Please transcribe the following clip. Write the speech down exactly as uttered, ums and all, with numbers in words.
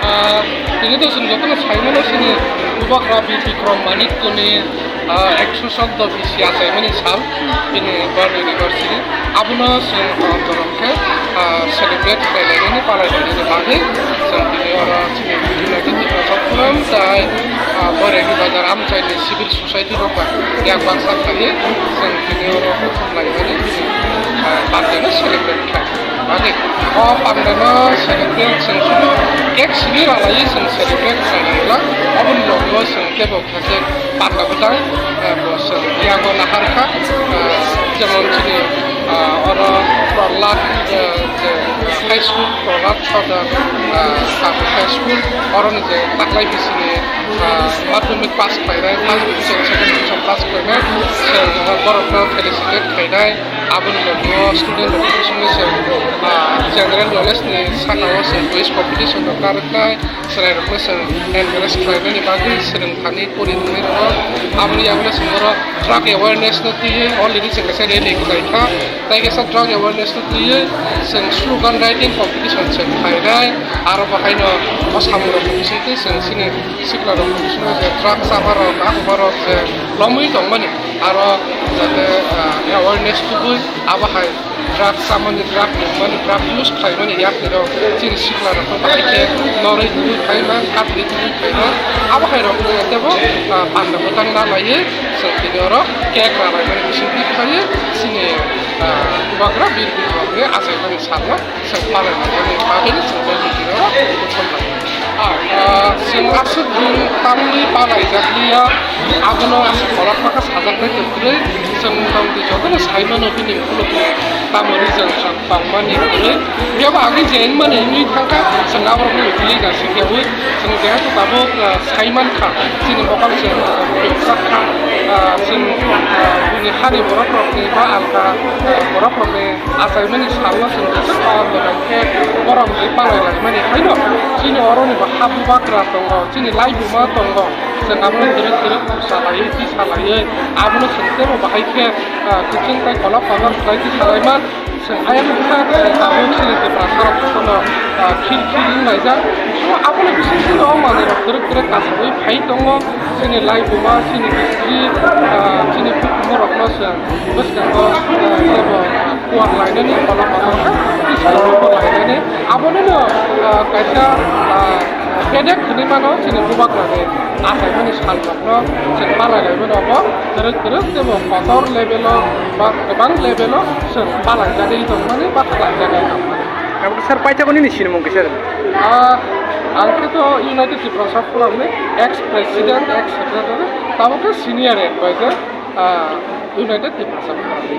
Ah, tini to chwng jotono sai mano chini Bubagra Bir Bikram Manikya ni, ah, ekso choudo bisi achaimani sal, bini birth anniversary. Abono chwng, ah, borok khe, ah, celebrate khlai lainani, palai lainani bagwi chwng tini oro chini United Tiprasa Forum tai, ah, Boiragi Bazar amchaini civil society rok bai yak baksa khlaiwi chwng tini oro kuthum laimani, ah, birthday no celebrate khlai. Bagwi o panda no celebrate chwng solo cake simi rwlaiwi chwng celebrate khlainai wngla. Oboni logi o chwng teibo khe panda bwtang, ah, bo chwng yago nahar kha, ah, jemon chini, ah, oro Prahlad, ah, je high school, Prahlad Sodar, ah, High School, oroni je taklai bisini, ah, madhyamik pass khlainai, first division, second division pass khlainai, chwng borokno felicitate khlainai. Aboni logi o student rok bisingtwi chwng, ah, general knowledge ni saka o chwng quiz competition rok karwknai, chwrai rokno chwng encourage khlainani bagwi swrwng thani pori thani rwno. Aboni yagulo chwng oro drug awareness no twiwi already chwng kaisa rally khlai kha. Tai kaisa drug awareness no twiwi chwng slogan writing competition chwng khlainai. Aro bo haino o samung rok bisingtwi chwng chini sikla rok bisingo je drug chama rok, ahuba rok je lomwi tongmani, aro jate, ah, awareness tubui abo hai drug chamani, drug nungmani, drug use khlaimani yakni rok chini sikla rok bahai khe norwi tubui khaima, katri tubui khaima, abo hai rok tebo, ah, panda bwtang na laiwi chwng tini oro cake ralaimani bisingtwi khlaiwi chini, ah, Bubagra Bir Bikram ni achaimani salno. Chwng palai laimani bagwi chwng bai tini oro kuthum lai. Ah, ah, chwng aswk din tamni palai jakliya, abono aswk khorok paka sajak bai kwrwi, chwng tongtwi jotono sai mano bini ukulukni tamo reason rok tongmani kwrwi. Phiya ba agwi je wngmani wngwi thangkha, chwng aborokno utili naisingyaui chwng jehetu tabuk, ah, sai mankha, chini mokol se, ah, phiyoksak kha, ah, chwng, ah, buini hani borok rokni ba alka, ah, borok rokni achaimani salno chwng jeswk kaham belai khe borom bai palai laimani haino chini oroni bo ha bubagra tongo, chini laibuma tongo, chwng abono twrwk twrwk salaiwi twi salaiwi abono chwng teibo bahai khe, ah, kwchwng tei kolok kotor khlai twi salaiman chwng ayang bwkha tabuk chini Tiprasa rok jotono, ah, khil khil wng laijak. So abono bising sino o manwi rok twrwk twrwk kasawi phai tongo. Chini laibuma, chini history, ah, chini bukumu rokno chwng bwskango, ah, teibo kuar lainani kono kono khe history bo lainani. Abonono, ah, kaisa, ah, bedek hwnwi mano chini bubagrani achaimani sal rokno chwng palai laimani obo twrwk twrwk teibo kotor level o ba kwbang level o chwng palai jagwi tongmani ba khlai jagwi tongmani. Abo khe sir, paithago nini sinimung kisa? Ah, ang khe to United Tiprasa Forum ni ex president, ex secretary, tamo khe senior advisor, ah, United Tiprasa Forum ni.